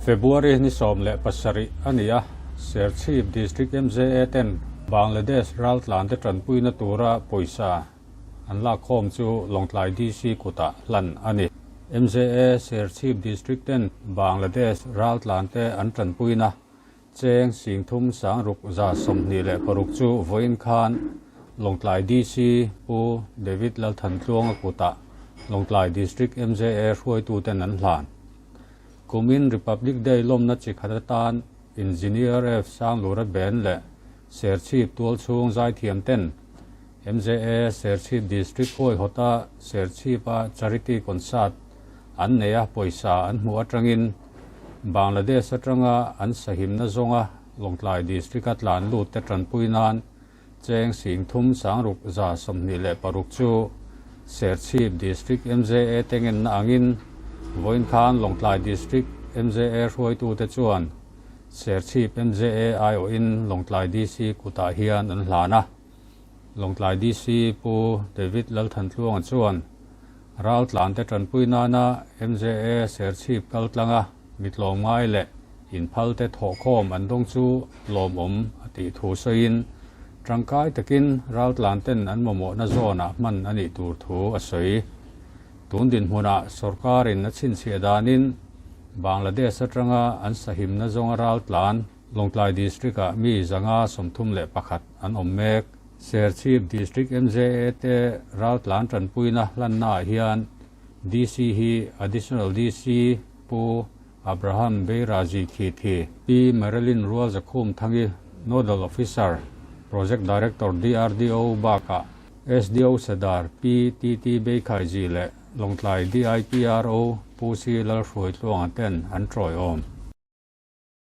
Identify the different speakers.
Speaker 1: February ni 17 a ni a, Serchhip District MJA ten Bangladesh raltlante tanpuina tura pawisa an lakkhawm chu Lawngtlai DC kutah hlan a ni. MJA Serchhip District ten Bangladesh raltlante an tanpuina Cheng 3626 chu vawiin khan Lawngtlai DC Pu David Lalthantluanga kutah Lawngtlai District MJA hruaituten an hlan. Kumin Republic Day lawmna chi khat atan Engineer F Sanglura Ben leh Serchhip tualchhung zaithiamten MJA Serchhip District huaihawta Serchhip-a Charity Concert an nei a, pawisa an hmuh atangin Bangladesh atanga an sahimna zawnga Lawngtlai District-a tlan lut te tanpui nan cheng 3626 chu Serchhip District MJA te ngenna angin vawiin khan Lawngtlai District MJA hruaitute chuan Serchhip MJA aiawhin Lawngtlai DC kutah hian an hlan a. Lawngtlai DC Pu David Lalthantluanga chuan raltlante tanpui nana MJA Serchhip kaltlanga mitlawm ngai leh inphalte thawhkhawm an dawng chu lawmawm a tih thu sawiin tangkai takin raltlanten an mamawhna zawnah hman a nih tur thu a sawi. Tun dinhmunah sorkarin a chhinchhiah danin Bangladesh atanga an sahimna zawnga raltlan Lawngtlai District-ah mi 531 an awm mek. Serchhip District MJA te raltlan tanpuina hlannaah hian DC hi Additional DC Pu Abraham Beirazi Khithi, Pi Marilyn Rualzakhum Thangi, Nodal Officer, Project Director DRDO bakah SDO Sadar Pi TT Beikhaiji leh Lawngtlai DIPRO Pu Si Lalhruaitluanga ten an tawiawm.